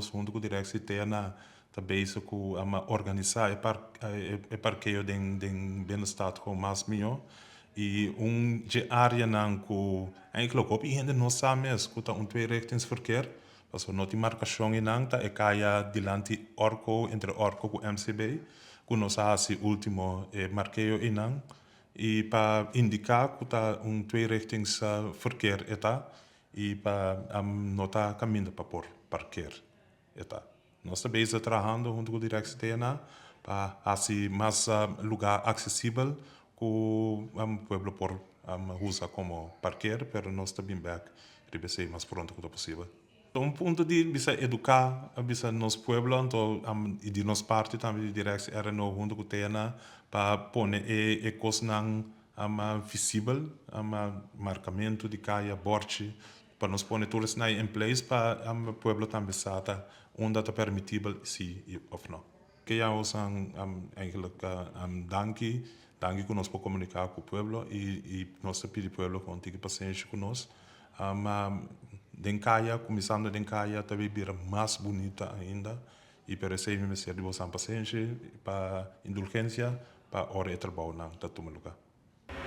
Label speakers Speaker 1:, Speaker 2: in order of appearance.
Speaker 1: Nos huntu ku direktie TNA ta bezig ku organisá e parkeo den binnenstad gewoon mas mihó. I un dje áreanan ku eigenlijk hopi hende no sa mes ku ta un tweerichtingsverkeer, pasobra no tin markashon einan, ta e kaya dilanti Orco, entre Orco ku MCB, ku nos a hasi último e markeo einan i pa indiká ku ta un tweerichtingsverkeer e ta i pa no ta kaminda pa por parkeer e ta. Nos ta bezig trahando huntu ku direktie TNA pa hasi mas lugá aksesibel ku pueblo por usa komo parkeer, pero nos ta bin bèk riba esei mas pronto ku ta posibel. Un punto di bisa eduká bisa nos pueblo anto i di nos parti tambe di direktie RNO huntu ku TNA pa pone e kosnan visibel, markamentu di kaya, bòrchi, pa nos pone tur esnan in place pa pueblo tambe sa ta unda ta permitibel si òf no. Ke ya osan eigenlijk danki, danki ku nos por komuniká ku pueblo i nos ta pidi pueblo ku tiki pasenshi ku nos. Den kaya, kuminsando den kaya ta bira mas bunita ainda i pero esei mi mester di boso pasenshi pa indulgensia pa ora e trabounan ta tuma lugá.